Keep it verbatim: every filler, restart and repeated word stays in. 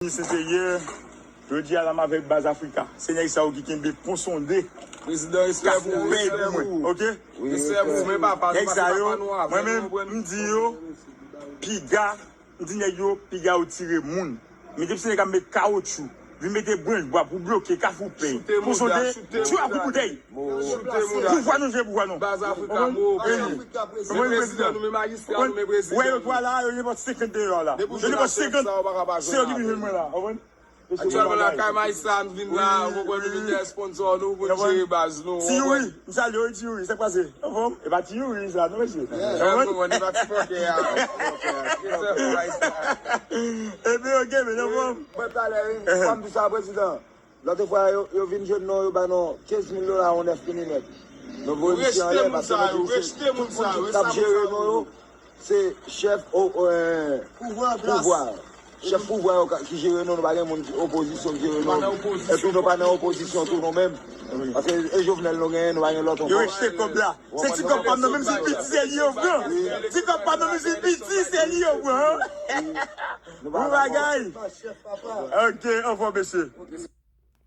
Minis Enteryè, jodi a la m avèk Baz Afrika. Se nèg sa yo ki kenbe pon sonde. Prezidan, respè pou ou, respè pou ou. Ok? Respè pou ou, men papa, nou nèg sa pase yo, pa nou avè mwen menm, m di yo, piga, m di nèg yo, piga yo tire moun. Men depi se nèg ap met kawotchou, vin mete branch bwa pou bloke Kafou Pèy. Pou sonde, tchwa pou boutèy. Pouvwa nou jwe pouvwa nou. Baz Afrika mou. Men prezidan, nou men majistra, nou men prezidan. Wè yo twa la, yo nenpòt senkant deyò la. Yo nenpòt senkant. Se yo ki vin jwenn mwen la. Konprann? Aktyèlman la kay majistra, m vin la, ou konprann, nou vin fè sponsor nou pou n jere baz nou. Ti Youri, m salye w, Ti Youri, sa k pase? Anfòm? E pa Ti Youri sa non mesye. Anfòm? Konprann, e pa ti fòkè a. Ebyen ok, men anfòm. Mwen talè wi, fò m di sa prezidan. Lòt fwa yo, yo vin jwenn nou, yo ba nou kenz mil dola yon nèf milimèt. Nou voye misye anlè paske nou di se tout moun ki t ap jere nou yo, se chèf pouvwa. Chèf pouvwa yo ki jere nou, nou pa gen moun ki opozisyon ki jere nou. Epi nou pa nan opozisyon tou nou menm. Paske e Jovenel nou genyen, nou pa gen lòt ankò. Yo rejte kòb la. Se ti kòb pa m nan, menm si l piti, se li yo pran. Ti kòb pa m nan, menm si l piti, se li yo pran. Bon bagay. Ok, anfòm mesye.